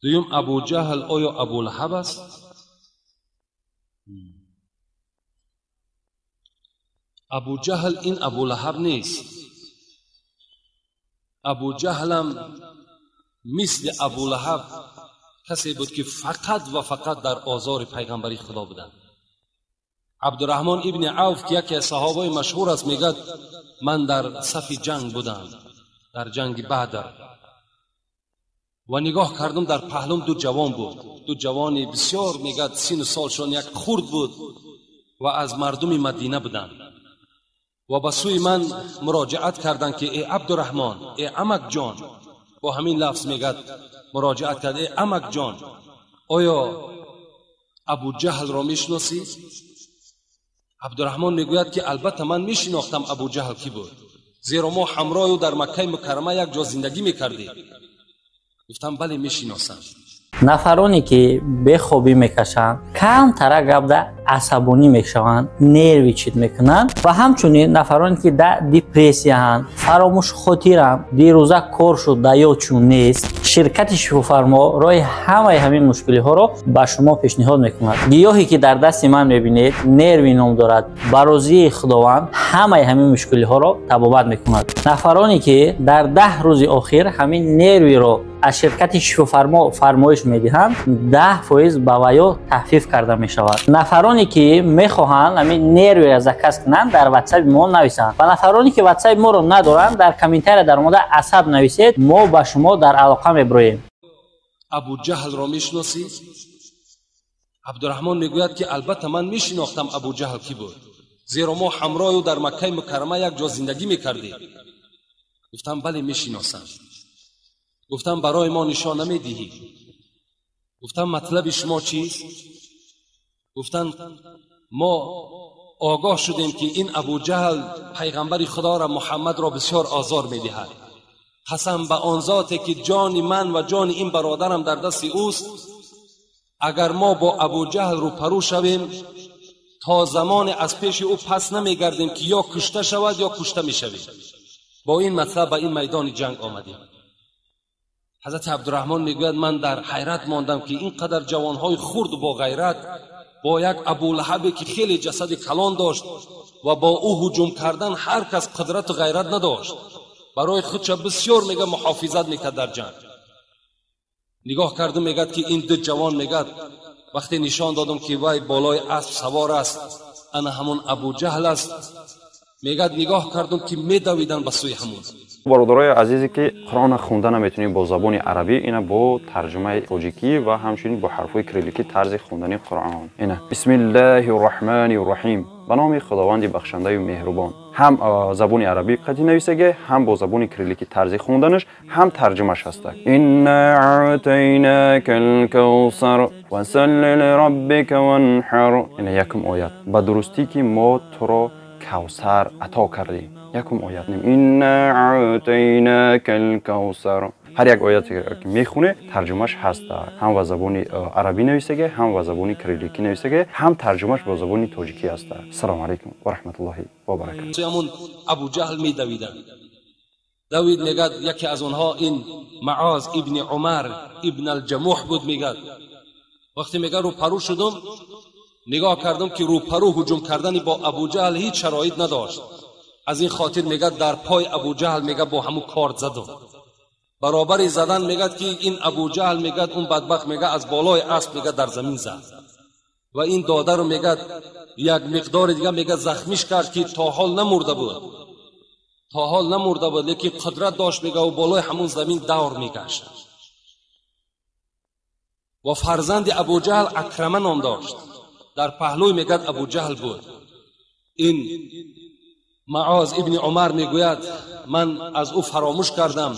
Дуюм, Абуҷаҳл оё Абулаҳаб аст? Абуҷаҳл ин Абулаҳаб нест. Абуҷаҳлам мисли Абулаҳаб касе буд, ки фақат ва фақат дар озори пайғамбари Худо буданд. Абдурраҳмон ибни Авф, ки яке аз саҳобаи машҳур аст, мегӯяд ман дар сафи ҷанг будам, дар ҷанги Бадр, ва нигоҳ кардам, дар паҳлум ду ҷавон буд, ду ҷавони бисёр, мегӯяд, сину солшон як хурд буд ва аз мардуми Мадина буданд ва ба сӯи ман муроҷиат карданд, ки э Абдурраҳмон, э амакҷон, бо ҳамин лафз мегӯяд муроҷиат кард, э амакҷон, оё Абуҷаҳлро мешиносӣ? Абдурраҳмон мегӯяд, ки албатта ман мешинохтам Абуҷаҳл кӣ буд, зеро мо ҳамроҳ ӯ дар Маккаи Мукаррама як ҷо зиндагӣ мекардем. Гуфтам бале, мешиносам. Нафароне ки бехобӣ мекашанд, камтара гапда асабонӣ мешаванд, нервничать мекунанд ва ҳамчунин нафароне ки дар депрессияҳанд, фаромӯшхотиранд, дирӯза кор шуд, да ёдшон нест, ширкати Шифофармо роҳи ҳамаи ҳамин мушкилиҳоро ба шумо пешниҳод мекунад. Гиёҳе ки дар дасти ман мебинед, нерви ном дорад, ба розии Худованд ҳамаи ҳамин мушкилиҳоро табобат мекунад. Нафароне ки дар 10 рӯзи охир ҳамин нервиро аз ширкати Шифофармо фармоиш медиҳанд, 10% ба ваё тахфиф карда мешавад. Нафароне ки мехоҳанд ҳамин нервиро заказ кунанд, дар ватсапи мо нависанд ва нафароне ки ватсапи моро надоранд, дар комментария дар омода асаб нависед, мо ба шумо дар алоқа мебироем. Абуҷаҳлро мешиносӣ? Абдурраҳмон мегӯяд, ки албатта ман мешинохтам Абуҷаҳл кӣ буд, зеро мо ҳамроҳ ӯ дар Маккаи Мукаррама як ҷо зиндагӣ мекардем. Гуфтам бале, мешиносам. Гуфтам барои мо нишон намедиҳӣ? Гуфтам матлаби шумо чист? Гуфтанд мо огоҳ шудем, ки ин Абуҷаҳл пайғамбари Худоро Муҳаммадро бисёр озор медиҳад. қасам ба он зоте ки ҷони ман ва ҷони ин бародарам дар дасти ӯст, агар мо бо Абуҷаҳл рӯпарӯ шавем, то замоне аз пеши ӯ пас намегардем, ки ё кушта шавад ё кушта мешавем. Бо ин матлаб ба ин майдони ҷанг омадем. Ҳазрати Абдурраҳмон мегӯяд ман дар ҳайрат мондам, ки ин қадар ҷавонҳои хурд бо ғайрат бо як Абулаҳабе ки хеле ҷасади калон дошт ва бо ӯ ҳуҷум кардан ҳар кас қудрату ғайрат надошт, барои худша бисёр мега муҳофизат мекард дар ҷанг. Нигоҳ кардум, мегӯяд ки ин ду ҷавон, мегӯяд, вақте нишон додам, ки вай болои асп савор аст, ана ҳамон Абуҷаҳл аст, мегӯяд нигоҳ кардум, ки медавиданд ба сӯи ҳамон. Бародарои азизе ки Қуръонро хонда наметавонед бо забони арабӣ, ина бо тарҷумаи тоҷикӣ ва ҳамчунин бо ҳарфҳои кирилликӣ тарзи хондани Қуръон. Ина бисмиллаҳи рраҳмани рраҳим, ба номи Худованди бахшандаю меҳрубон. Ҳам забони арабӣ қатъи нависаге, ҳам бо забони кирилликӣ тарзи хонданаш, ҳам тарҷумаш ҳаста. Инна аътайнака алкавсар фасалли лираббика ванҳар. Ина якум оят. Ба дурустӣ ки мо туро кавсар ато кардем. Якум оят. Инна аътайнака алкавсар. Ҳар як ояте ки мехоне, тарҷумаш ҳаста. Ҳам ба забони арабӣ нависаге, ҳам ба забони кирилликӣ нависаге, ҳам тарҷумаш бо забони тоҷикӣ ҳаста. Ассалому алайкум ва раҳматуллоҳи ва баракатуҳ. Ҳамон Абуҷаҳл медавиданд. Давид, мегӯяд, яке аз онҳо ин Маоз ибни Умар ибн алҷамуҳ буд. Мегӯяд вақте мегӯяд рӯпарӯ шудум, нигоҳ кардам, ки рӯпарӯ ҳуҷум кардани бо Абуҷаҳл ҳеҷ шароит надошт. Аз ин хотир мегӯяд дар пой Абуҷаҳл мегӯяд бо ҳамун корд задум. Баробари задан мегӯяд ки ин Абуҷаҳл мегӯяд он бадбахт мегӯяд аз болои асп мегӯяд дар замин зад ва ин додару мегӯяд як миқдори дига мегӯяд захмиш кард, ки то ҳол намурда буд, то ҳол намурда буд, лекин қудрат дошт, мегӯяд ӯ болои ҳамун замин давр мегашт. Ва фарзанди Абуҷаҳл Акрама ном дошт, дар паҳлӯи мегӯяд Абуҷаҳл буд. Ин Маоз ибни Умар мегӯяд ман аз ӯ фаромӯш кардам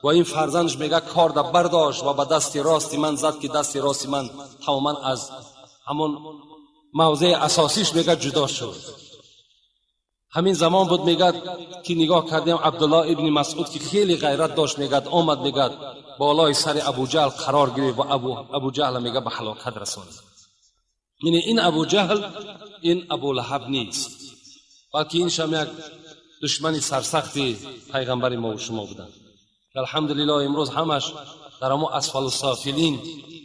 ва ин фарзандаш мегӯяд корда бардошт ва ба дасти рости ман зад, ки дасти рости ман тамоман аз ҳамон мавзеи асосиш мегӯяд ҷудо шуд. Ҳамин замон буд, мегӯяд, ки нигоҳ кардем Абдуллоҳ ибни Масъуд, ки хеле ғайрат дошт, мегӯяд омад, мегӯяд болои сари Абуҷаҳл қарор гирифт ва Абуҷаҳл мегӯяд ба ҳалокат расонид. Яъне ин Абуҷаҳл ин Абулаҳаб нест, балки ин шам як душмани сарсахти пайғамбари мо шумо буданд. Алҳамдулиллоҳ, имрӯз ҳамаш дар ҳамон асфалу софилин,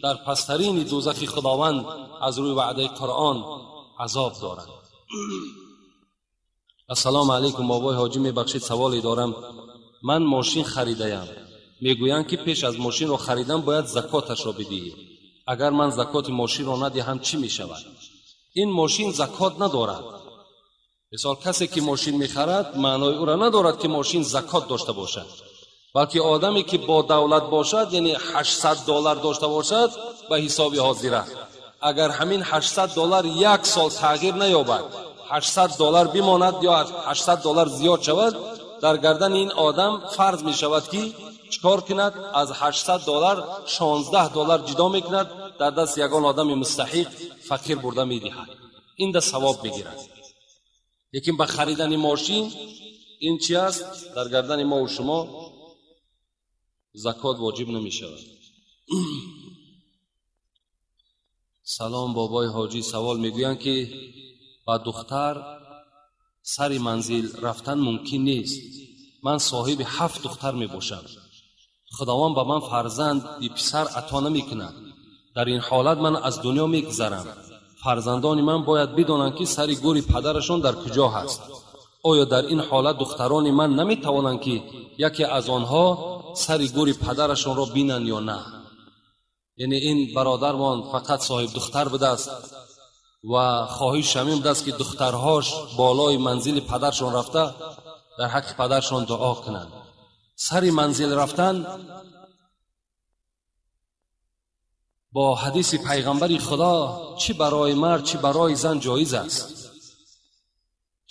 дар пасттарини дӯзахи Худованд аз рӯи ваъдаи Қуръон азоб доранд. Ассалому алайкум бобои ҳоҷӣ, мебахшед, саволе дорам. Ман мошин харидаям. Мегӯянд ки пеш аз мошинро харидан бояд закоташро бидиҳӣ. Агар ман закоти мошинро надиҳам чӣ мешавад? Ин мошин закот надорад. Мисол, касе ки мошин мехарад, маънои ӯро надорад ки мошин закот дошта бошад, балки одаме ки бо давлат бошад, яъне $800 дошта бошад ба ҳисоби ҳозира, агар ҳамин $800 як сол тағйир наёбад, $800 бимонад ё $800 зиёд шавад, дар гардани ин одам фарз мешавад ки чикор кунад? Аз $800 $16 ҷудо мекунад, дар даст ягон одами мустаҳиқ фақир бурда медиҳад. Ин да савоб мегирад. Лекин ба харидани мошин ин чи аст? Дар гардани мо ва шумо закот воҷиб намешавад. Салом бобои ҳоҷӣ, савол мегӯянд ки ба духтар сари манзил рафтан мумкин нест. Ман соҳиби 7 духтар мебошам. Худованд ба ман фарзанди писар ато намекунад. Дар ин ҳолат ман аз дунё мегузарам. Фарзандони ман бояд бидонанд ки сари гӯри падарашон дар куҷо ҳаст. Оё дар ин ҳолат духтарони ман наметавонанд ки яке аз онҳо сари гӯри падарашонро бинанд ё на? Яъне ин бародармон фақат соҳиб духтар будааст ва хоҳиш ҳамин будааст ки духтарҳош болои манзили падаршон рафта дар ҳаққи падаршон дуо кунанд. Сари манзил рафтан бо ҳадиси пайғамбари Худо чӣ барои мард чӣ барои зан ҷоиз аст.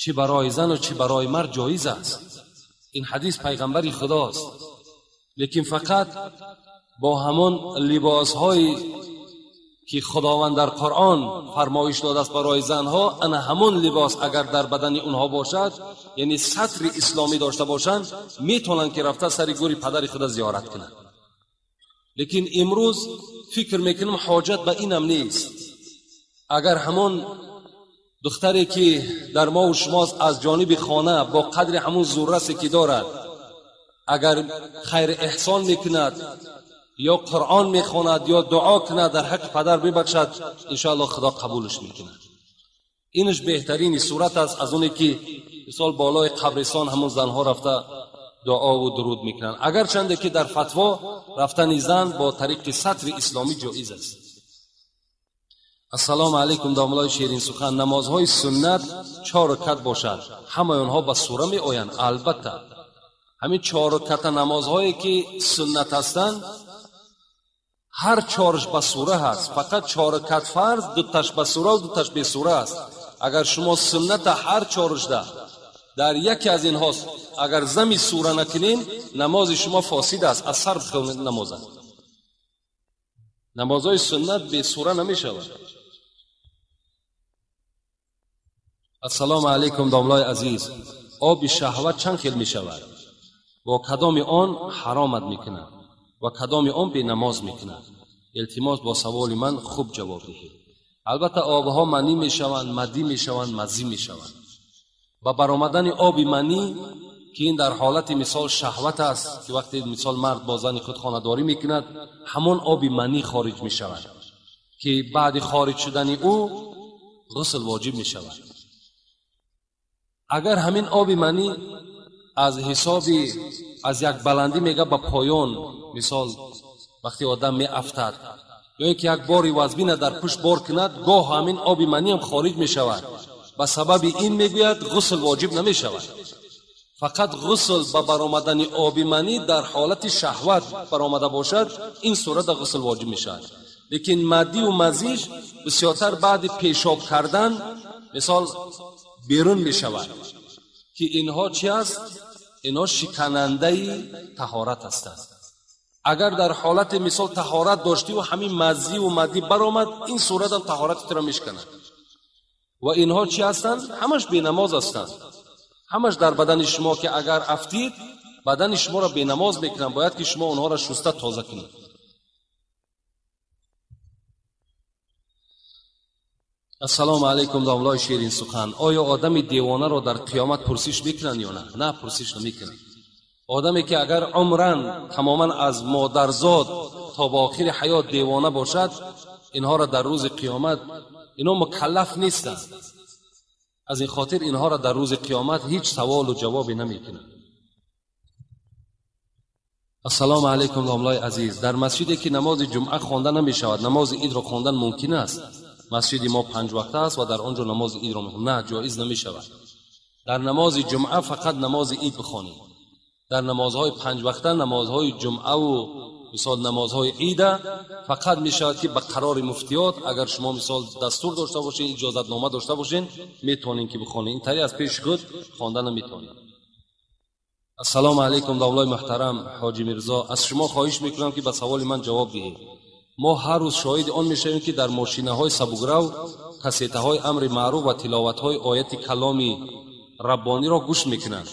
Чӣ барои зану чӣ барои мард ҷоиз аст. Ин ҳадис пайғамбари Худост. Лекин фақат бо ҳамон либосҳое ки Худованд дар Қуръон фармоиш додааст барои занҳо, ана ҳамон либос агар дар бадани онҳо бошад, яъне сатри исломӣ дошта бошанд, метавонанд ки рафта сари гӯри падари худа зиёрат кунанд. Лекин имрӯз фикр мекунам ҳоҷат ба инам нест. Агар ҳамон духтаре ки дар мо ва шумост аз ҷониби хона бо қадри ҳамон зуррасе ки дорад, агар хайр эҳсон мекунад ё Қуръон мехонад ё дуо кунад дар ҳаққи падар бибахшад, иншоаллоҳ Худо қабулш мекунад. Инаш беҳтарини сурат аст аз оне ки мисол болои қабристон ҳамон занҳо рафта дуову дуруд мекунанд. Агарчанде ки дар фатво рафтани зан бо тариқи сатри исломӣ ҷоиз аст. Ассалому алайкум домлои ширин сухан. Намозҳои суннат 4 ракат бошад, ҳамаи онҳо ба сура меоянд? Албатта, ҳамин 4 раката намозҳое ки суннат ҳастанд, ҳар 4ш ба сура ҳаст. Фақат 4 ракат фарз, 2таш ба сура ва 2таш бесура аст. Агар шумо сунната ҳар 4шда дар яке аз инҳост агар зами сура накунед, намози шумо фосид аст, аз сар бихонед намоза. Намозҳои суннат бесура намешавад. Ассалому алайкум домлои азиз. Оби шаҳват чанд хел мешавад? Бо кадоми он ҳаромат мекунад ва кадоми он бенамоз мекунад? Илтимос бо саволи ман хуб ҷавоб диҳед. Албатта обҳо манӣ мешаванд, мадӣ мешаванд, мазӣ мешаванд. Ба баромадани оби манӣ ки ин дар ҳолати мисол шаҳват аст, ки вақте мисол мард бо зани худ хонадорӣ мекунад, ҳамон оби манӣ хориҷ мешавад ки баъди хориҷ шудани ӯ ғусл воҷиб мешавад. Агар ҳамин оби манӣ аз ҳисоби аз як баландӣ мега ба поён, мисол вақте одам меафтад ё ин ки як бори вазбина дар пушт бор кунад, гоҳ ҳамин оби маниам хориҷ мешавад. Ба сабаби ин мегӯяд ғусл воҷиб намешавад. Фақат ғусл ба баромадани оби манӣ дар ҳолати шаҳват баромада бошад, ин сурата ғусл воҷиб мешавад. Лекин маддиву мазиш бисёртар баъди пешоб кардан мисол берун мешавад ки инҳо чи аст? Инҳо шиканандаи таҳорат ҳастанд. Агар дар ҳолати мисол таҳорат доштиву ҳамин маззиву маддӣ баромад, ин суратам таҳорати туро мешиканад. Ва инҳо чи ҳастанд? Ҳамаш бенамоз ҳастанд. Ҳамаш дар бадани шумо ки агар афтид, бадани шуморо бенамоз мекунанд. Бояд ки шумо онҳоро шуста тоза кунед. Ассалому алайкум домлои ширин сухан. Оё одами девонаро дар қиёмат пурсиш мекунанд ё на? На, пурсиш намекунанд. آدمی که اگر عمرن تماما از مادرزاد تا به آخر حیات دیوانه باشد، اینها را در روز قیامت اینا مکلف نیستند. از این خاطر اینها را در روز قیامت هیچ سوال و جوابی نمیکنند. السلام علیکم داملای عزیز، در مسجدی که نماز جمعه خوانده نمی شود نماز عید را خواندن ممکن است؟ مسجد ما 5 وقته است و در آنجا نماز عید را میخوانیم. نه، جایز نمی شود. در نماز جمعه فقط نماز عید بخوانیم. در نمازهای 5 وقته، نمازهای جمعه و مثال نمازهای عید فقط می شود که به قرار مفتیات اگر شما مثال دستور داشته باشین، اجازت نامه داشته باشین، میتونین که بخوانین. این طریق از پیش خود خواندن نمیتونین. السلام علیکم دولای محترم حاجی میرزا، از شما خواهش میکنم که به سوال من جواب دهید. ما هر روز شاهد آن میشویم که در ماشین‌های سبوگرو کاسیت‌های امر معروف و تلاوت‌های آیت کلامی ربانی را گوش میکنند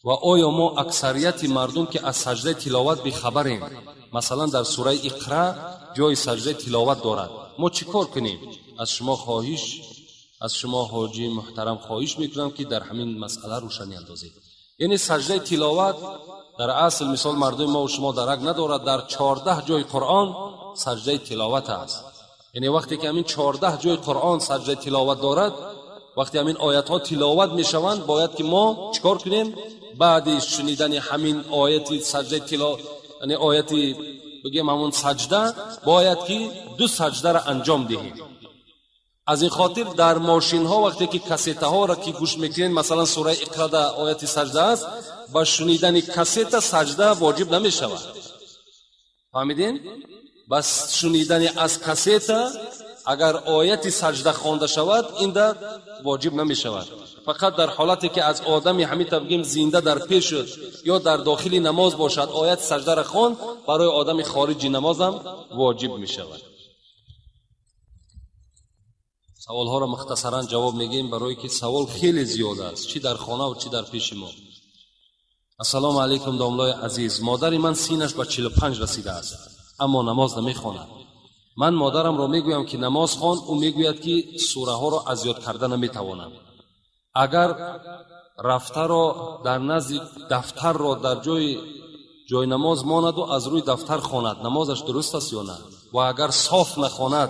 و آیا ما اکثریت مردم که از سجده تلاوت بیخبریم، مثلا در سوره اقرا جای سجده تلاوت دارد، ما چیکار کنیم؟ از شما حاجی محترم خواهش میکنم که در همین مسئله روشنی اندازید. یعنی سجده تلاوت در اصل مثال مردم ما و شما درک ندارد، در 14 جای قرآن سجده تلاوت است. یعنی وقتی که همین 14 جای قرآن سجده تلاوت دارد، وقتی همین آیت ها تلاوت میشوند، باید که ما چیکار کنیم؟ بعد شنیدن همین آیت سجده تلاوت، یعنی آیت بگیم همون سجده، باید که 2 سجده را انجام دهیم. از این خاطر در ماشین ها وقتی که کاسیت ها را که گوش میکنین، مثلا سوره اقرا در آیت سجده است، با شنیدن کاسیت سجده واجب نمیشود. فهمیدین؟ بس شنیدن از کاسیت اگر آیت سجده خوانده شود این در واجب نمیشود. فقط در حالتی که از آدمی همین بگیم زنده در پیش شد یا در داخل نماز باشد آیت سجده را خواند، برای آدم خارجی نماز هم واجب میشود. سوال ها را مختصرا جواب میگیم برای که سوال خیلی زیاد است، چی در خانه و چی در پیش ما. السلام علیکم داملای عزیز، مادر من سینش به 45 رسیده است اما نماز نمیخواند. من مادرم را میگویم که نماز خوان، او میگوید که سوره ها را از یاد کرده نمیتوانم. اگر رفته را در نزد دفتر را در جای نماز ماند و از روی دفتر خواند، نمازش درست است یا نه؟ و اگر صاف نخواند،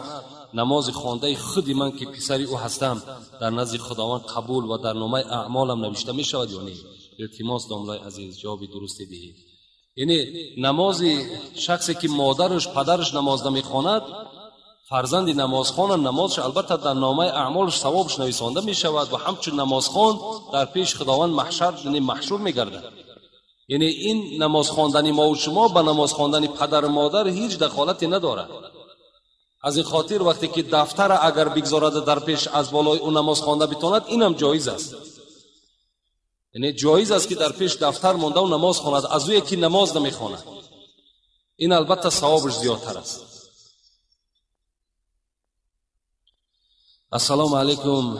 نماز خوانده خودی من که پسری او هستم در نزد خداوند قبول و در نامه اعمالم نوشته می شود یا نه؟ التماس داملای عزیز جواب درست دهید. یعنی نماز شخصی که مادرش پدرش نماز نمیخواند، فرزند نمازخوان نمازش البته در نامه اعمالش ثوابش نویسانده می شود و همچون نمازخوان در پیش خداوند محشر یعنی محشور می گردد. یعنی این نماز خواندن ما و شما به نماز خواندن پدر و مادر هیچ دخالتی ندارد. از این خاطر وقتی که دفتر اگر بگذارد در پیش از بالای اون نماز خوانده بتواند، اینم جایز است. یعنی جایز است که در پیش دفتر مانده و نماز خواند از او یکی نماز نمیخواند، این البته ثوابش زیادتر است. السلام علیکم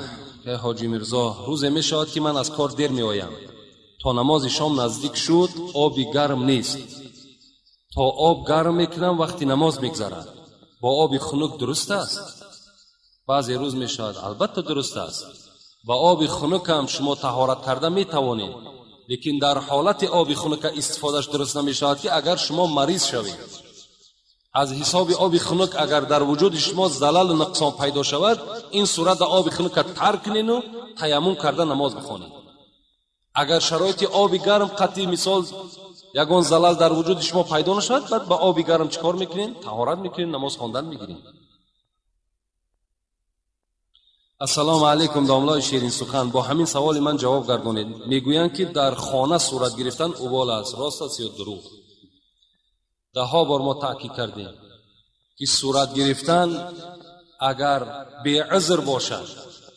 حاجی میرزا، روز می شود که من از کار دیر می آیم، تا نماز شام نزدیک شد آبی گرم نیست، تا آب گرم میکنم وقتی نماز میگذرد، با آب خنک درست است؟ بعضی روز می شود البته درست است، با آب خنک هم شما طهارت کرده می توانید، لیکن در حالت آب خنک استفادهش درست نمی شود که اگر شما مریض شوید. از حساب آب خنک اگر در وجود شما زلل و نقصان پیدا شود، این صورت آب خنک ترک کنین و تیمم کرده نماز بخوانید. اگر شرایط آب گرم قطعی مثال یگان زلل در وجود شما پیدا نشود، بعد با آب گرم چیکار میکنین؟ طهارت میکنین، نماز خواندن میگیرین. السلام علیکم داملای شیرین سخن، با همین سوال من جواب گردانید. میگویند که در خانه صورت گرفتن اوبال است، راست است یا دروغ؟ ده ها بار ما تاکید کردیم که صورت گرفتن اگر بی عذر باشد،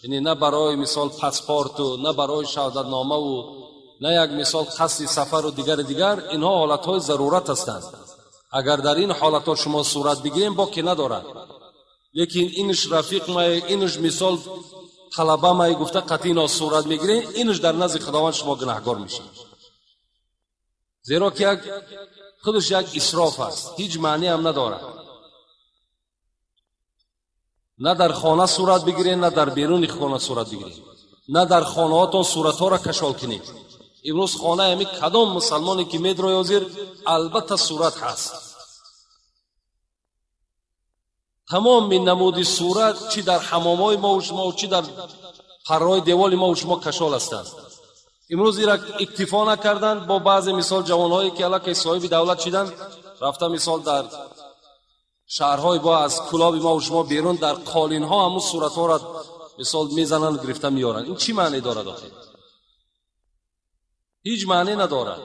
یعنی نه برای مثال پاسپورت و نه برای شهادتنامه و نه یک مثال قصد سفر و دیگر اینها حالتهای ضرورت هستند. اگر در این حالتها شما صورت بگیریم باکی ندارد، لیکن اینش رفیق ما، اینش مثال طلبه ما گفته قطعی اینا صورت میگیریم، اینش در نزد خداوند شما گناهگار میشید، زیرا که خودش یک اسراف است، هیچ معنی هم ندارد. نه در خانه صورت بگیرین، نه در بیرون خانه صورت بگیرین، نه در خانه هاتون صورت ها را کشال کنید. Имрӯз хонаи ҳамин кадом мусалмоне ки медрои ҳозир, албатта сурат ҳаст. Тамоми намуди сурат чӣ дар ҳамомҳои мову шумо, чӣ дар парраҳои деволи мову шумо кашол ҳастанд. Имрӯз ира иктифо накарданд бо баъзе мисол ҷавонҳое ки аллакай соҳиби давлат шиданд, рафта мисол дар шаҳрҳои бо аз кулоби мову шумо берун дар қолинҳо ҳамун суратҳоро мисол мезананд, гирифта меоранд. Ин чӣ маъне дорад охир? Ҳеҷ маъне надорад.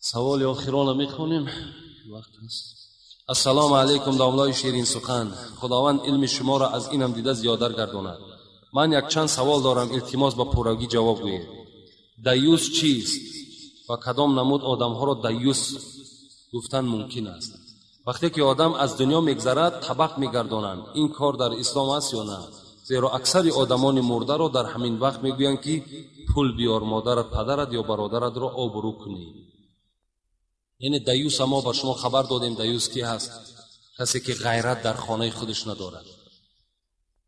Саволи охирона мехонем, вақт аст. Ассалому алайкум, домлои ширин сухан. Худованд илми шуморо аз инам дида зиёдар гардонад. Ман якчанд савол дорам, илтимос ба пуррагӣ ҷавоб гӯед. Даюс чист ва кадом намуд одамҳоро даюс гуфтан мумкин аст? Вақте ки одам аз дунё мегзарад, табақ мегардонанд. Ин кор дар ислом аст ё на? Зеро аксари одамони мурдаро дар ҳамин вақт мегӯянд ки пул биёр, модарат, падарат ё бародаратро обрӯ кунӣ. Яъне даюса мо ба шумо хабар додем. Даюс ки ҳаст? Касе ки ғайрат дар хонаи худаш надорад.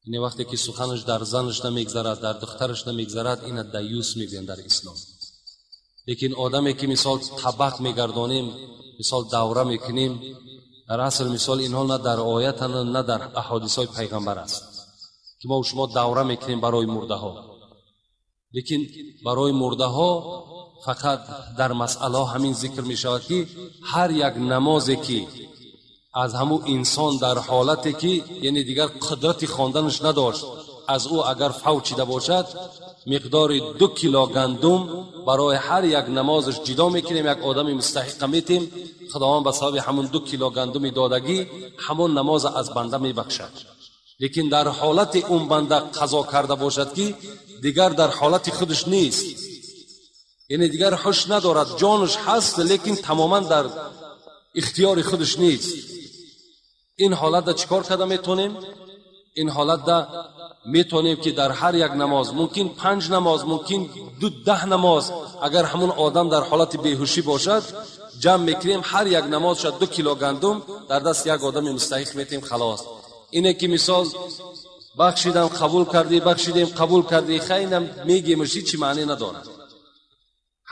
Яъне вақте ки суханаш дар занаш намегзарад, дар духтараш намегзарад, ина даюс мегӯянд дар ислом. Лекин одаме ки мисол табақ мегардонем, мисол давра мекунем, дар асл мисол инҳо на дар оятанд, на дар аҳодисҳои пайғамбар аст ки мо шумо давра мекунем барои мурдаҳо. Лекин барои мурдаҳо фақат дар масъалаҳо ҳамин зикр мешавад ки ҳар як намозе ки аз ҳамун инсон дар ҳолате ки яъне дигар қудрати хонданаш надошт, аз ӯ агар фавт шида бошад, миқдори 2 кило гандум барои ҳар як намозаш ҷидо мекунем, як одами мустаҳиқа метем. Худованд ба сабаби ҳамун 2 кило гандуми додагӣ ҳамон намоза аз банда мебахшад. Лекин дар ҳолати он банда қазо карда бошад ки дигар дар ҳолати худаш нест, яъне дигар ҳуш надорад, ҷонаш ҳаст, лекин тамоман дар ихтиёри худаш нест. Ин ҳолатда чӣ кор карда метавонем? Ин ҳолатда метавонем ки дар ҳар як намоз, мумкин 5 намоз, мумкин 10 намоз, агар ҳамун одам дар ҳолати беҳушӣ бошад, ҷамъ мекунем, ҳар як намоз шад 2 кило гандум дар даст як одами мустаҳиқ метем, халос. Ине ки мисол бахшидам қабул кардӣ, бахшидем қабул кардӣ, хайнам мегемаш, ҳеҷ маъне надорад.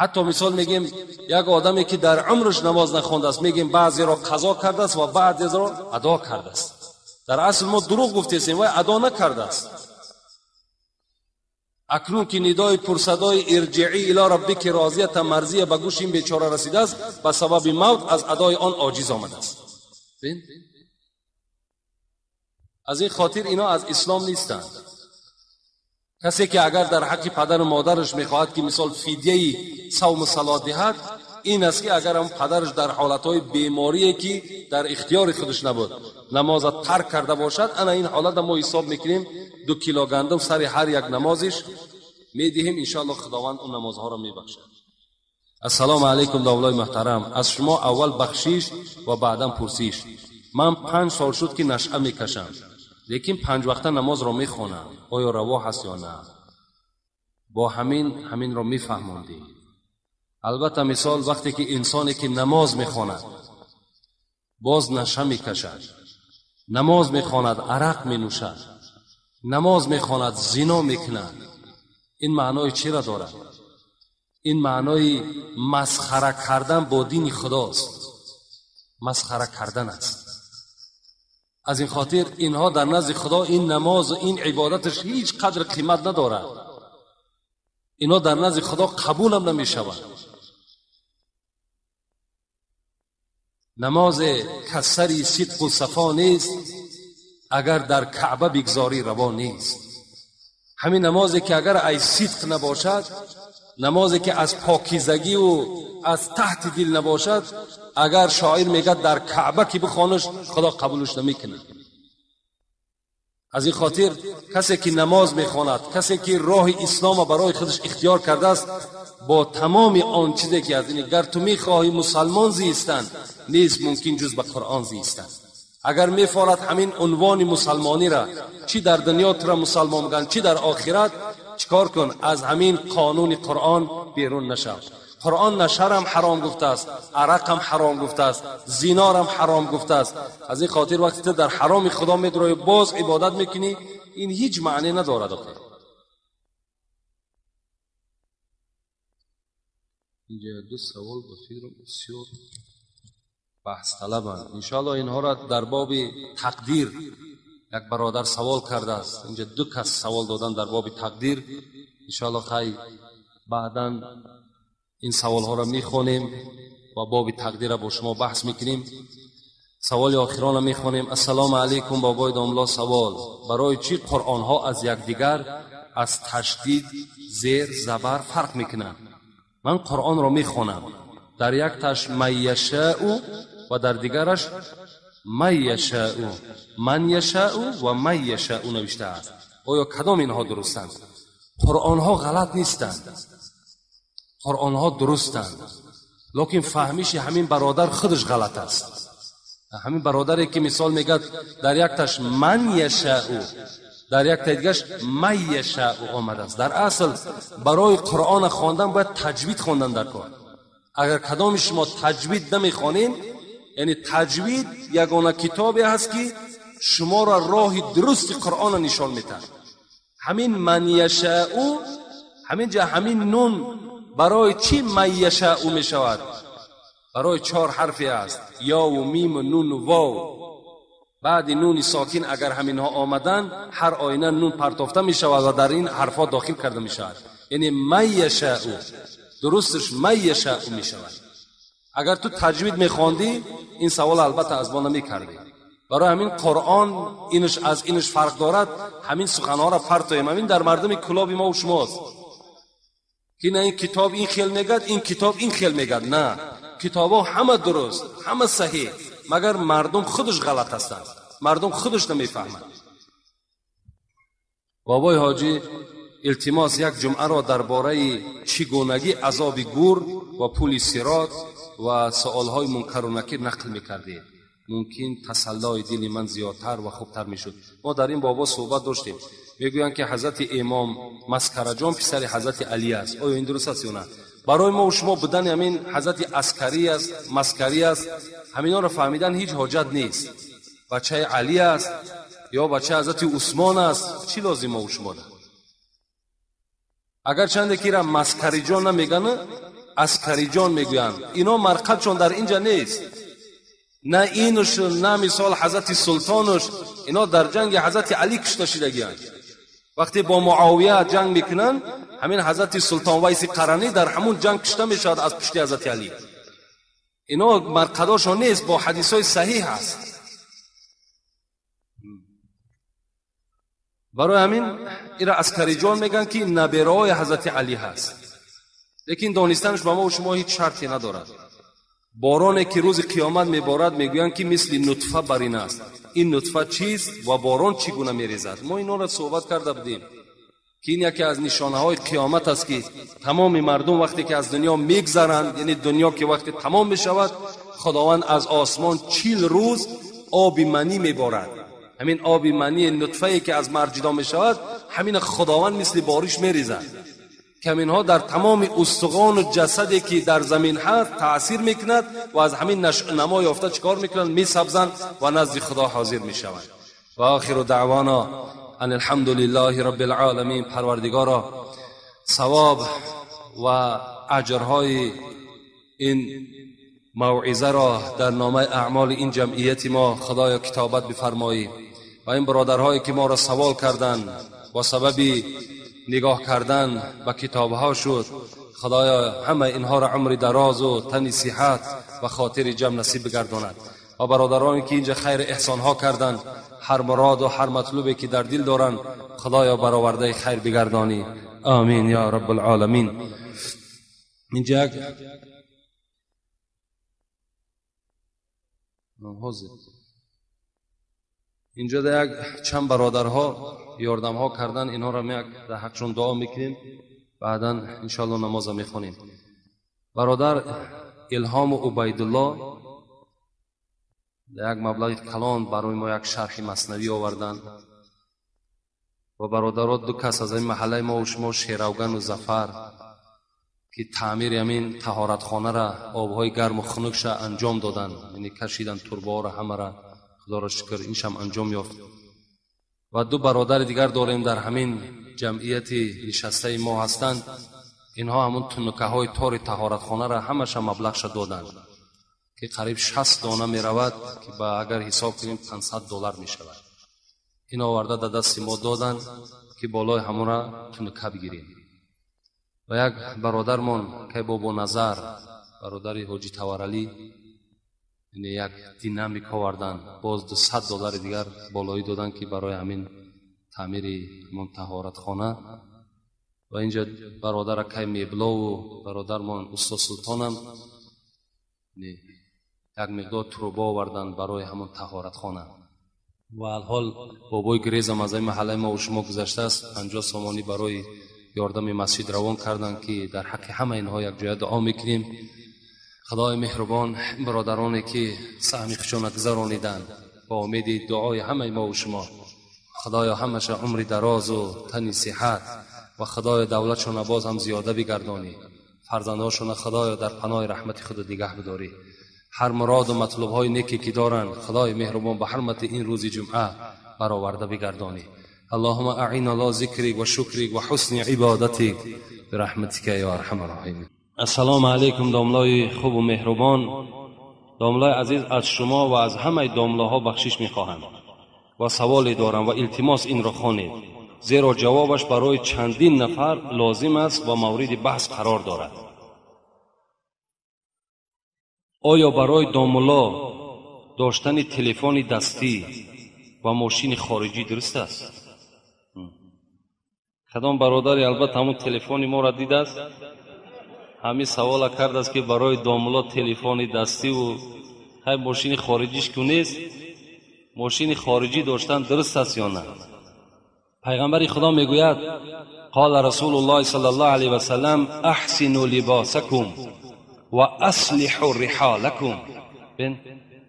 Ҳатто мисол мегем як одаме ки дар умраш намоз нахондааст, мегем баъзеро қазо кардааст ва баъзеро адо кардааст. Дар асл мо дурӯғ гуфтесем, вай адо накардааст. Акнун ки нидои пурсадои ирҷиӣ ило раббики розията марзия ба гӯши ин бечора расидааст, ба сабаби мавт аз адои он оҷиз омадааст. Аз ин хотир ино аз ислом нестанд. Касе ки агар дар ҳаққи падару модараш мехоҳад ки мисол фидияи савму салот диҳад, ин аст ки агар ҳам падараш дар ҳолатҳои беморие ки дар ихтиёри худаш набуд намоза тарк карда бошад, ана ин ҳолатда мо ҳисоб мекунем 2 кило гандум сари ҳар як намозиш медиҳем, иншоаллоҳ худованд он намозҳоро мебахшад. Ассалому алайкум, довлои муҳтарам. Аз шумо аввал бахшиш ва баъдан пурсиш. Ман 5 сол шуд ки нашъа мекашам, лекин 5 вақта намозро мехонам. Оё раво ҳаст ё на? Бо ҳаминро мефаҳмондӣ. Албатта мисол вақте ки инсоне ки намоз мехонад боз наша мекашад, намоз мехонад арақ менӯшад, намоз мехонад зино мекунад, ин маънои чиро дорад? Ин маънои масхара кардан бо дини худост, масхара кардан аст. Аз ин хотир инҳо дар назди худо ин намозу ин ибодаташ ҳеҷ қадр қимат надорад. Инҳо дар назди худо қабулам намешавад. Намозе касари сидқу сафо нест, агар дар каъба бигзорӣ раво нест. Ҳамин намозе ки агар ай сидқ набошад, намозе ки аз покизагиву аз таҳти дил набошад, агар шоир мегӯяд дар каъба ки бихонаш, худо қабулаш намекунад. Аз ин хотир касе ки намоз мехонад, касе ки роҳи исломро барои худаш ихтиёр кардааст, бо тамоми он чизе ки аз ин гар ту мехоҳӣ мусалмон зистан, нест мумкин ҷуз ба қуръон зистан. Агар мефорад ҳамин унвони мусалмониро, чӣ дар дунё тура мусалмон мегӯянд, чӣ дар охират, чикор кун? Аз ҳамин қонуни қуръон берун нашав. Қуръон нашарам ҳаром гуфтааст, арақам ҳаром гуфтааст, зинорам ҳаром гуфтааст. Аз ин хотир вақте ту дар ҳароми худо медроӣ, боз ибодат мекунӣ, ин ҳеҷ маъне надорад. Охир инҷа ду савол ба фикрам бисёр баҳсталабанд. Иншоаллоҳ инҳоро дар боби тақдир як бародар савол кардааст. Инҷа ду кас савол додан дар боби тақдир. Иншоаллоҳ хай баъдан ин саволҳоро мехонем ва боби тақдирро бо шумо баҳс мекунем. Саволи охиронро мехонем. Ассалому алайкум бобои домло, савол: барои чӣ қуръонҳо аз якдигар аз ташдид, зер, забар фарқ мекунанд? Ман қуръонро мехонам, дар якташ ман яшаъу ва дар дигараш ман яшаъу, ман яшаъу ва ман яшаъу навиштааст. Оё кадом инҳо дурустанд? Қуръонҳо ғалат нестанд, қуръонҳо дурустанд, лекин фаҳмиши ҳамин бародар худаш ғалат аст. Ҳамин бародаре ки мисол мегӯяд дар якташ ман яшаъу, дар яктаи дигараш ман яшаъу омадааст. Дар асл барои қуръона хондан бояд таҷвид хондан дар кор. Агар кадоми шумо таҷвид намехонед, яъне таҷвид ягона китобе ҳаст ки шуморо роҳи дурусти қуръона нишон медиҳад. Ҳамин ман яшаъу, ҳамин ҷа ҳамин нун барои чӣ ман яшаъу мешавад? Барои чор ҳарфе аст: ёву миму нуну вов. Баъди нуни сокин агар ҳаминҳо омаданд, ҳар оина нун партофта мешавад ва дар ин ҳарфҳо дохил карда мешавад. Яъне ман яшаъу, дурусташ ман яшаъу мешавад. Агар ту таҷвид мехондӣ, ин савол албатта аз мо намекардӣ. Барои ҳамин қуръон инаш аз инаш фарқ дорад. Ҳамин суханҳоро партоем. Ҳамин дар мардуми кулоби мо шумост ки на ин китоб ин хел мегӯяд, ин китоб ин хел мегӯяд. На, китобҳо ҳама дуруст, ҳама саҳеҳ, магар мардум худаш ғалат ҳастанд, мардум худаш намефаҳманд. Бобои ҳоҷӣ, илтимос як ҷумъаро дар бораи чӣ гунагӣ азоби гур ва пули сирот ва саволҳои мункару накир нақл мекардед. Мумкин тасаллои дили ман зиёдтар ва хубтар мешуд. Мо дар ин бобо суҳбат доштем. Мегӯянд ки ҳазрати имом Маскараҷон писари ҳазрати Алӣ аст. Оё ин дуруст аст ё на? Барои мо шумо будани ҳамин ҳазрати аскарӣ аст, маскарӣ аст, ҳаминҳоро фаҳмидан ҳеҷ ҳоҷат нест. Бачаи Алӣ аст ё бачаи ҳазрати Усмон аст, чӣ лозим мо шумо да? Агарчанде ки ира маскариҷон намегӯянд, аскариҷон мегӯянд. Ино марқадшон дар инҷа нест. На инуш, на мисол ҳазрати султонуш, ино дар ҷанги ҳазрати Алӣ кушта шидагианд. Вақте бо Муовия ҷанг мекунанд, ҳамин ҳазрати султон Вайси Қаранӣ дар ҳамун ҷанг кушта мешавад аз пушти ҳазрати Алӣ. Ино марқадошон нест, бо ҳадисҳои саҳиҳ аст. Барои ҳамин ира аскариҷон мегӯянд ки набераҳои ҳазрати Алӣ ҳаст. Лекин донистанаш ба мо шумо ҳеҷ шарте надорад. Бороне ки рӯзи қиёмат меборад, мегӯянд ки мисли нутфа бар ин аст. Ин нутфа чист ва борон чӣ гуна мерезад? Мо инҳоро суҳбат карда будем ки ин яке аз нишонаҳои қиёмат аст ки тамоми мардум вақте ки аз дунё мегзаранд, яъне дунё ки вақте тамом мешавад, Худованд аз осмон 40 рӯз оби манӣ меборад. Ҳамин оби манӣ нутфае ки аз мард ҷудо мешавад, ҳамин Худованд мисли бориш мерезад. ки ҳаминҳо дар тамоми устухону ҷасаде ки дар замин ҳаст таъсир мекунад ва аз ҳамин намо ёфта чӣ кор мекунанд? Месабзанд ва назди Худо ҳозир мешаванд. Ва охиру даъвона ан алҳамдулиллаҳи раббил оламин. Парвардигоро, савоб ва аҷрҳои ин мавъизаро дар номаи аъмоли ин ҷамъияти мо Худоё китобат бифармоӣ ва ин бародарҳое ки моро савол карданд бо сабаби нигоҳ кардан ба китобҳо шуд, Худоё ҳама инҳоро умри дарозу тани сиҳат ва хотири ҷамъ насиб бигардонад ва бародароне ки инҷа хайр эҳсонҳо карданд, ҳар муроду ҳар матлубе ки дар дил доранд, Худоё баровардаи хайр бигардонӣ. Амин ё раббулоламин. Инҷа як инҷо як чанд бародарҳо ёрдамҳо кардан, инҳоро як дар ҳақшон дуо мекунем, баъдан иншоалло намоза мехонем. Бародар Илҳому Убайдулло як маблағи калон барои мо як шарҳи маснавӣ оварданд ва бародаро ду кас аз ин маҳаллаи мо шумо, Шеравгану Зафар, ки таъмири ҳамин таҳоратхонара, обҳои гарму хунукша анҷом доданд, яъне кашидан турбаҳоро ҳамара. Худоро шукр, иншам анҷом ёфт. و دو برادر دیگر داریم در همین جمعیت نشسته ما هستند. اینها همون تنکه های تار طهارتخانه را همش مبلغش دادند که قریب 60 دانه می رود که با اگر حساب کنیم $500 می شود. این آورده در دست ما دادند که بالای همون را تنکه بگیریم. و یک برادرمان که بابا نظر، برادر حاجی تورعلی، یعنی یک دینامیک آوردن، باز $200 دیگر بالایی دادن که برای همین تعمیر همون طهارتخانه. و اینجا برادر کی میبلا و برادرمان استاد سلطانم یک مقدار تروبا آوردن برای همون طهارتخانه. و الحال بابای گریزم از این محله ما و شما گذشته است، 50 سامانی برای یاردم مسجد روان کردن که در حق همه اینها یک جای دعا میکنیم. خدای مهربان برادرانی که سهم خودشان گذرانیدن با امید دعای همه ما و شما، خدایا همش عمر دراز و تنی صحت و خدای دولتشون باز هم زیاده بگردانی، فرزندهاشون خدایا در پناه رحمت خود نگه بداری. هر مراد و مطلب های نیکی که دارن خدای مهربان به حرمت این روز جمعه برآورده بگردانی. اللهم اعنا على ذکرک و شکرک و حسن عبادتک برحمتک یا ارحم الراحمین. السلام علیکم داملای خوب و مهربان. داملای عزیز، از شما و از همه داملاها بخشش میخواهم و سوالی دارم و التماس این را خوانید، زیرا جوابش برای چندین نفر لازم است و مورد بحث قرار دارد. آیا برای داملا داشتن تلفن دستی و ماشین خارجی درست است؟ کدام برادری البته همون تلفن ما را دیده است، همین سوال کرده است که برای داملا تلفن دستی و های ماشین خارجیش که نیست، ماشین خارجی داشتن درست است یا نه؟ پیغمبر خدا میگوید قال رسول الله صلی الله علیه و سلم احسنوا لباسکم و اصلحوا رحالکم.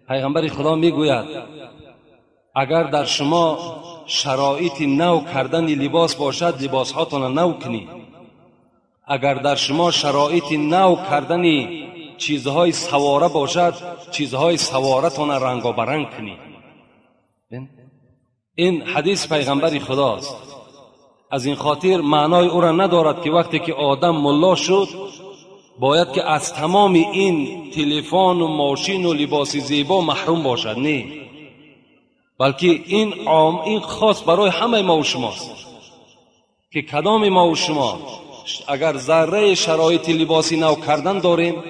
پیغمبر خدا میگوید اگر در شما شرایط نو کردن لباس باشد لباس هاتان نو کنید. اگر در شما شرایط نو کردن چیزهای سواره باشد چیزهای سواره تان رنگابرنگ کنید. این حدیث پیغمبر خداست. از این خاطر معنای او را ندارد که وقتی که آدم ملا شد باید که از تمام این تلفن و ماشین و لباس زیبا محروم باشد. نه، بلکه این عام، این خاص برای همه ما و شماست که کدام ما و شما اگر ذره شرایط لباسی نو کردن داریم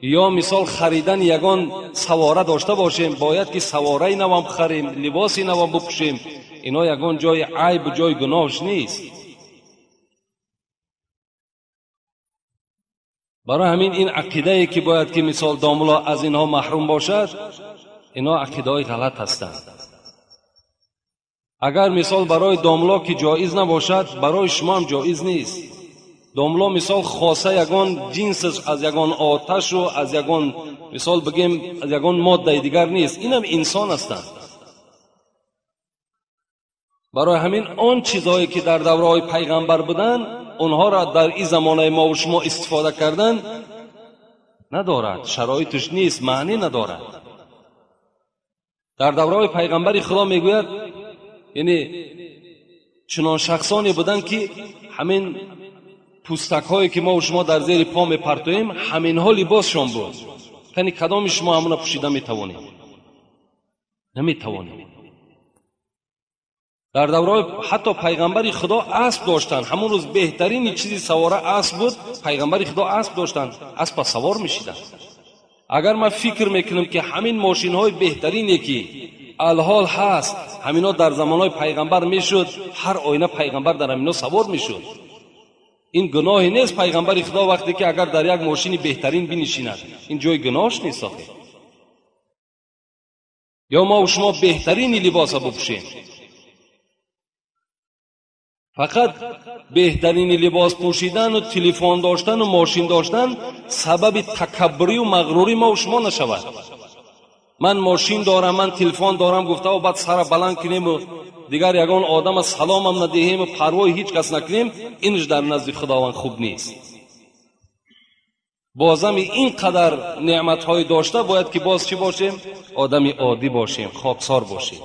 یا مثال خریدن یگان سواره داشته باشیم، باید که سواره نوام خریم، لباسی نوام بپوشیم. اینا یگان جای عیب و جای گناهش نیست. برای همین این عقیده که باید که مثال داملا از اینها محروم باشد، اینا عقیده های غلط هستند. اگر مثال برای داملا که جایز نباشد، برای شما هم جایز نیست. داملا مثال خاصه یگان جنس از یگان آتش و از یگان مثال بگیم از یگان ماده دیگر نیست، اینم انسان هستند. برای همین آن چیزهایی که در دوره‌های پیغمبر بودن اونها را در این زمانه ما و شما استفاده کردن ندارد، شرایطش نیست، معنی ندارد. در دوره‌های پیغمبر خدا میگوید یعنی چنان شخصانی بودن که همین پوستک هایی که ما و شما در زیر پا میپرتویم همین ها لباسشان بود. یعنی کدام شما همون پوشیده میتوانید؟ نمیتوانید. در دوره حتی پیغمبر خدا اسب داشتن، همون روز بهترین چیزی سواره اسب بود، پیغمبر خدا اسب داشتن، اسب سوار میشیدن. اگر من فکر میکنم که همین ماشین های بهترینی که الحال هست همینا در زمانهای پیغمبر میشد، هر آینه پیغمبر در همینا سوار میشد. این گناهی نیست پیغمبر خدا وقتی که اگر در یک ماشین بهترین بنشیند، این جای گناهش نیست آخه. یا ما و شما بهترین لباس بپوشیم، فقط بهترین لباس پوشیدن و تلفن داشتن و ماشین داشتن سبب تکبری و مغروری ما و شما نشود. من ماشین دارم، من تلفن دارم گفته و بعد سر بلند کنیم و دیگر یگان آدم سلام هم ندهیم و پروای هیچ کس نکنیم، اینش در نزد خداوند خوب نیست. بازم این قدر نعمت های داشته باید که باز چی باشیم؟ آدم عادی باشیم، خاکسار باشیم.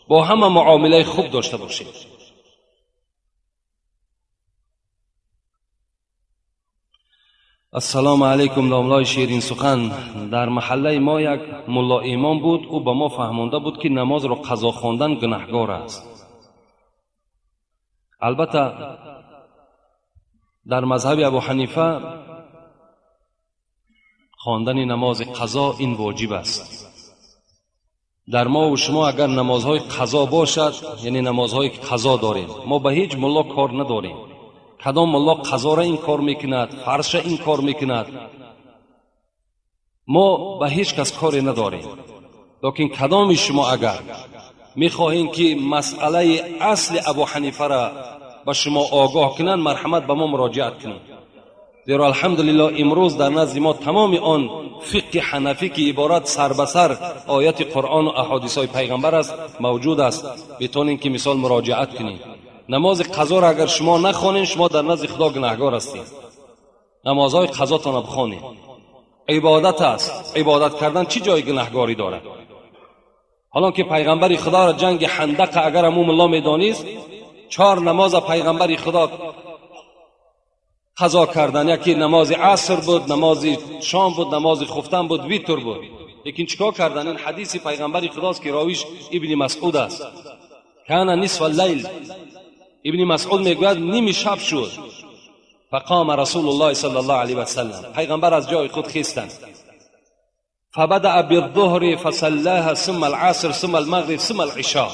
با همه معامله خوب داشته باشید. السلام علیکم داملای شیرین سخن. در محله ما یک ملا ایمان بود، او به ما فهمانده بود که نماز را قضا خواندن گناهگار است. البته در مذهب ابو حنیفه خواندن نماز قضا این واجب است. در ما و شما اگر نمازهای قضا باشد، یعنی نمازهای قضا داریم، ما به هیچ ملا کار نداریم. کدام ملا قضا را این کار میکند، فرش این کار میکند، ما به هیچ کس کاری نداریم. لیکن کدام شما اگر میخواهیم که مسئله اصل ابو حنیفه را به شما آگاه کنند، مرحمت به ما مراجعت کنید. زیرا الحمدلله امروز در نزد ما تمام آن فقه حنفی که عبارت سر به سر آیت قرآن و احادیث های پیغمبر است موجود است، میتونین که مثال مراجعت کنید. نماز قضا را اگر شما نخوانین، شما در نزد خدا گناهگار هستید. نمازهای قضاتان را بخوانید، عبادت است. عبادت کردن چی جای گناهگاری دارد؟ حالا که پیغمبر خدا را جنگ خندق اگر امو ملا میدانیست، 4 نماز پیغمبر خدا قضا کردن، یکی نماز عصر بود، نماز شام بود، نماز خفتن بود، ویتر بود. لیکن چیکار کردن؟ این حدیث پیغمبر خداست که راویش ابن مسعود است. کان نصف اللیل، ابن مسعود میگوید نیمی شب شد، فقام رسول الله صلی الله علیه و سلم، پیغمبر از جای خود خیستند. فبدأ بالظهر فصلاها ثم العصر ثم المغرب ثم العشاء.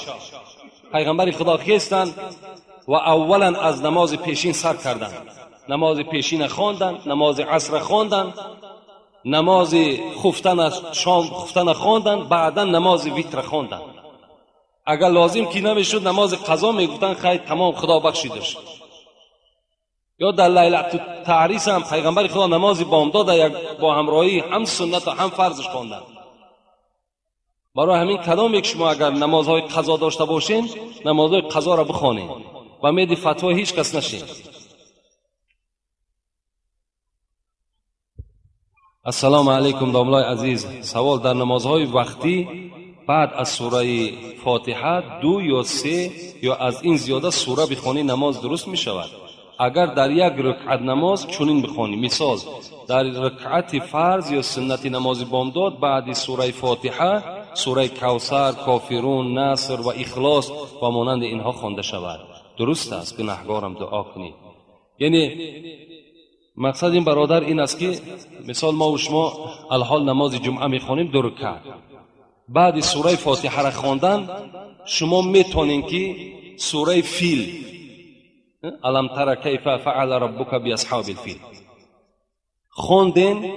پیغمبر خدا خیستند و اولا از نماز پیشین سر کردند، نماز پیشین خواندند، نماز عصر خواندند، نماز خفتن شام خفتن خواندند، بعدا نماز ویتر خواندند. اگر لازم که نمیشد نماز قضا میگفتن خیر تمام خدا بخشیدش. یا در لیلة التعریس هم پیغمبر خدا نماز بامداد یک با همراهی هم سنت و هم فرضش خواندند. برای همین کدام یک شما اگر نمازهای قضا داشته باشین، نمازهای قضا را بخوانین و مید فتوا هیچ کس نشین. السلام علیکم داملای عزیز. سوال: در نمازهای وقتی بعد از سوره فاتحه 2 یا 3 یا از این زیاده سوره بخوانی نماز درست می شود؟ اگر در یک رکعت نماز چنین بخوانی، مثال در رکعت فرض یا سنت نماز بامداد بعد سوره فاتحه سوره کوثر، کافرون، نصر و اخلاص و مانند اینها خوانده شود، درست است؟ گناهگارم دعا کنید. یعنی مقصد این برادر این است که مثال ما و شما الحال نماز جمعه میخوانیم 2 رکعت، بعد سوره فاتحه را خواندن شما میتونین که سوره فیل، الم تر کیف فعل ربک باصحاب الفیل خواندین،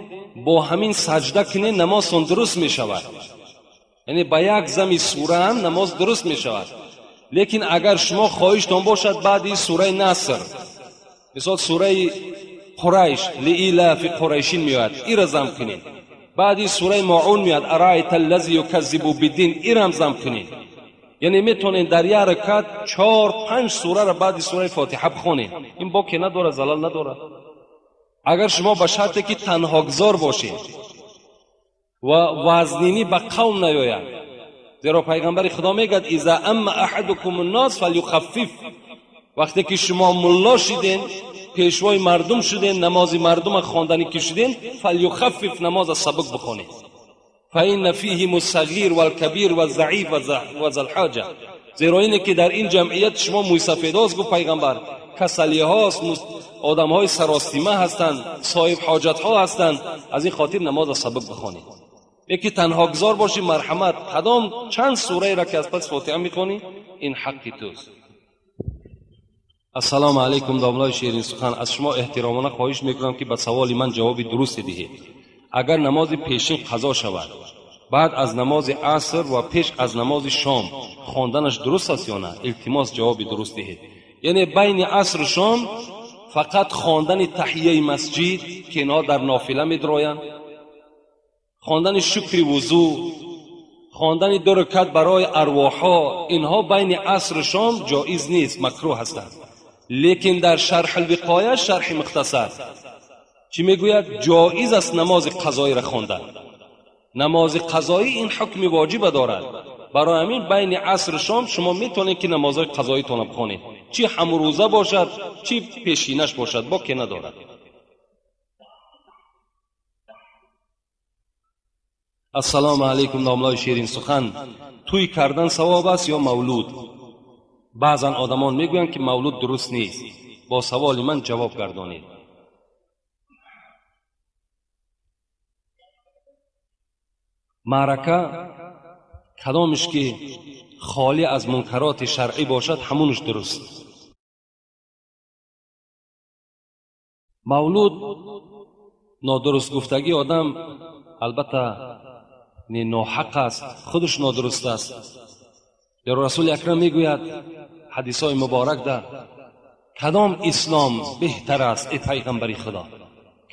با همین سجده کنین نمازتون درست میشود. یعنی با یک زمی سوره هم نماز درست میشود. لیکن اگر شما خواهشتان باشد بعد سوره نصر، مثال سوره قریش لإیلاف قریشین میاد، ای را زم کنین. بعد سوره ماعون میاد، ارایت الذی یکذب بالدین، ای را زم کنین. یعنی میتونین در یک رکعت 4-5 سوره را بعد سوره فاتحه بخونین. این باکی نداره، زلال نداره. اگر شما به شرطی که تنها گذار باشین و وزنینی به قوم نیاید، زیرا پیغمبر خدا میگه اذا اما احدکم الناس فلیخفف، وقتی که شما ملا شدین، پیشوای مردم شدین، نماز مردم خواندنی که شدین، فلیخفف، نماز سبک بخونید. فإن فیهم الصغیر والکبیر والضعیف و الحاجه، زیرا اینه که در این جمعیت شما مویسفیداست، گفت پیغمبر، کسلی هاست، آدم های سراستیمه هستند، صاحب حاجت ها هستند، از این خاطر نماز سبک بخونید. یکی تنها گذار باشی، مرحمت کدام چند سوره را که از پس فاتحه میخونی، این حقی توست. السلام علیکم داملای شیرین سخن. از شما احترامانه خواهش میکنم که به سوال من جواب درست دهید. اگر نماز پیشین قضا شود، بعد از نماز عصر و پیش از نماز شام خواندنش درست است یا نه؟ التماس جواب درست دهید. یعنی بین عصر و شام فقط خواندن تحیه مسجد که اینها در نافله میدرویند، خواندن شکر وضو، خواندن 2 رکعت برای ارواحها، اینها بین عصر و شام جایز نیست، مکروه هستند. لیکن در شرح الوقایه، شرح مختصر چی میگوید؟ جایز است نماز قضایی را خواندن. نماز قضایی این حکم واجب دارد. Барои ҳамин байни аср шом шумо метавонед ки намозҳои қазоитонро бихонед, чӣ ҳамрӯза бошад, чӣ пешинаш бошад, боке надорад. Ассалому алайкум домлои ширин сухан. Тӯй кардан савоб аст ё мавлуд? Баъзан одамон мегӯянд ки мавлуд дуруст нест. Бо саволи ман ҷавоб гардонед. Маърака кадомиш ки холӣ аз мункароти шаръӣ бошад, ҳамонаш дуруст. Мавлуд нодуруст гуфтагӣ одам албатта ноҳақ аст, худаш нодуруст аст. Ё Расули Акрам мегӯяд ҳадисҳои муборак да кадом ислом беҳтар аст, эй пайғамбари Худо?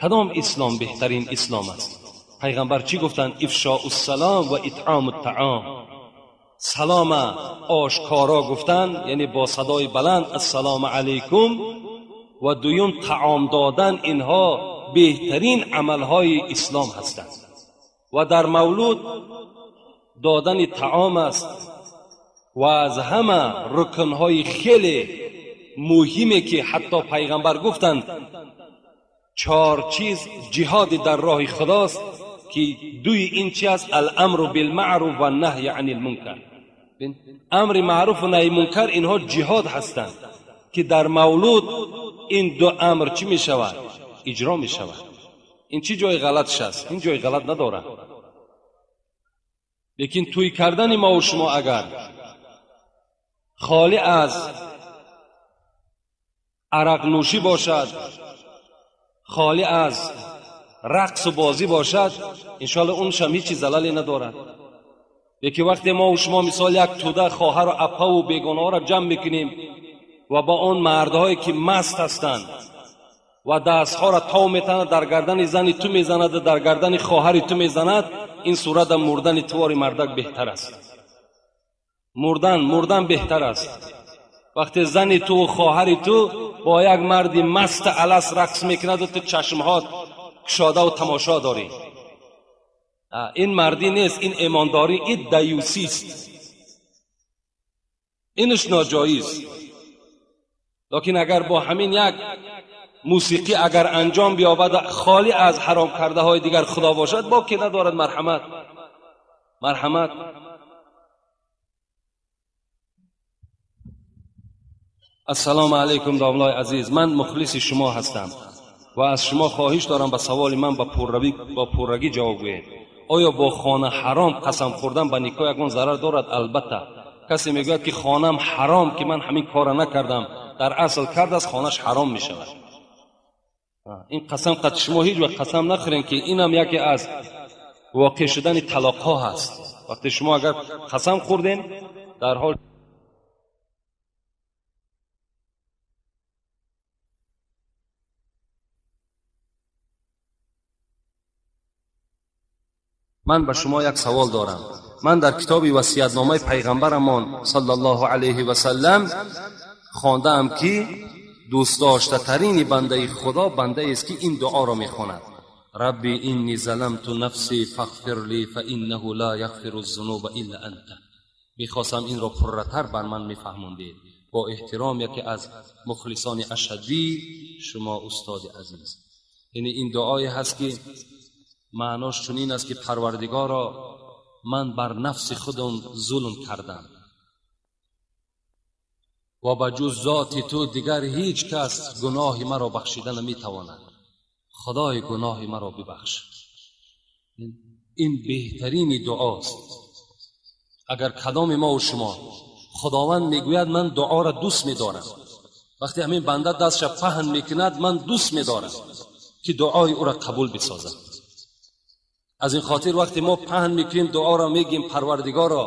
Кадом ислом беҳтарин ислом аст? Пайғамбар чӣ гуфтанд? Ифшоу ссалом ва итъому ттаом. Салома ошкоро гуфтан, яъне бо садои баланд ассалому алайкум, ва дуюм таом додан, инҳо беҳтарин амалҳои ислом ҳастанд. Ва дар мавлуд додани таом аст ва аз ҳама рукнҳои хеле муҳиме ки ҳатто пайғамбар гуфтанд чор чиз ҷиҳоди дар роҳи худост ки дуи ин чи аст? Аламру билмаъруф ва наҳй ани лмункар. Амри маъруф ва наҳи мункар инҳо ҷиҳод ҳастанд ки дар мавлуд ин ду амр чӣ мешавад? Иҷро мешавад. Ин чӣ ҷои ғалатш аст? Ин ҷои ғалат надорад. Лекин тӯй кардани мо ва шумо агар холӣ аз арақнӯшӣ бошад, холӣ аз рақсу бозӣ бошад, иншоалло уншам ҳеҷ чиз залале надорад. Лекин вақте мо ва шумо мисол як тӯда хоҳару апаву бегонаҳоро ҷамъ мекунем ва ба он мардҳое ки маст ҳастанд ва дастҳоро тов метанад, дар гардани зани ту мезанад, дар гардани хоҳари ту мезанад, ин сурата мурдани тувори мардак беҳтар аст. Мурдан беҳтар аст. Вақте зани ту ва хоҳари ту бо як марди маст алас рақс мекунад ва ту чашмҳоят кушода ва тамошо дорӣ, ин мардӣ нест, ин имондорӣ, ин даюсист, инаш ноҷоиз. Лекин агар бо ҳамин як мусиқӣ агар анҷом биёбад холӣ аз ҳаром кардаҳои дигар худо бошад, боке надорад. Марҳамат, марҳамат. Ассалому алайкум домлои азиз, ман мухлиси шумо ҳастам ва аз шумо хоҳиш дорам ба саволи ман ба пуррагӣ ҷавоб гӯед. Оё бо хона ҳаром қасам хӯрдан ба никоҳ ягон зарар дорад? Албатта. Касе мегӯяд ки хонам ҳаром, ки ман ҳамин корро накардам, дар асл кардааст, хонаш ҳаром мешавад. Ин қасам қад шумо ҳеҷ вақт қасам нахӯред ки инам яке аз воқеъ шудани талоқҳо ҳаст. Вақте шумо агар қасам хӯрден, дар ҳол ман ба шумо як савол дорам. Ман дар китоби васиятномаи пайғамбарамон саллаллоҳу алайҳи васаллам хондаам ки дӯстдоштатарини бандаи худо бандаест ки ин дуоро мехонад: рабби инни заламту нафси фағфир ли фаиннаҳу ла яғфиру зунуба илла анта. Мехостам инро пурратар бар ман мефаҳмондед. Бо эҳтиром яке аз мухлисони ашаддии шумо устоди азиз. Яъне ин дуое ҳаст ки маънош чунин аст ки парвардигоро, ман бар нафси худам зулм кардам ва ба ҷуз зоти ту дигар ҳеҷ кас гуноҳи маро бахшида наметавонад. Худои гуноҳи маро бибахш. Ин беҳтарини дуост. Агар кадоми мо ва шумо, Худованд мегӯяд ман дуоро дӯст медорам, вақте ҳамин банда дастша паҳн мекунад, ман дӯст медорам ки дуои ӯро қабул бисозам. Аз ин хотир вақте мо паҳн мекунем дуоро, мегӯем парвардигоро,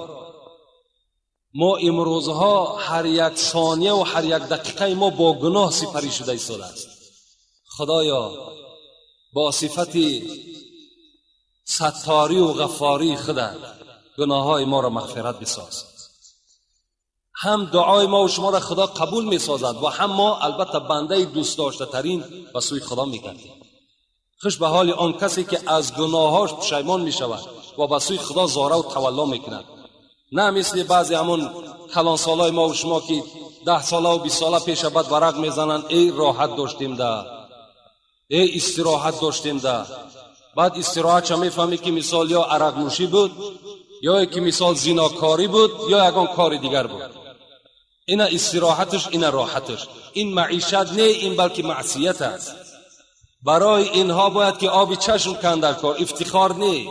мо имрӯзҳо ҳар як сония ва ҳар як дақиқаи мо бо гуноҳ сипарӣ шуда истодааст. Худоё, бо сифати сатторӣ ва ғаффории худат гуноҳҳои моро мағфират бисоз. Ҳам дуои мо ва шуморо Худо қабул месозад ва ҳам мо албатта бандаи дӯстдоштатарин ба сӯи Худо мегардем. Хуш ба ҳоли он касе ки аз гуноҳҳош пушаймон мешавад ва ба сӯи Худо зораву тавалло мекунад. На мисли баъзе ҳамон калонсолои мо ва шумо, ки 10 сола ва 20 сола пеша баъд варақ мезананд: эй, роҳат доштем да, эй, истироҳат доштем да. Баъд истироҳатша мефаҳмӣ, ки мисол ё арақнӯшӣ буд, ё ки мисол зинокорӣ буд, ё ягон кори дигар буд. Ина истироҳаташ, ина роҳаташ. Ин маишат не, ин балки маъсият аст. Барои инҳо бояд ки оби чашм канд дар кор, ифтихор не.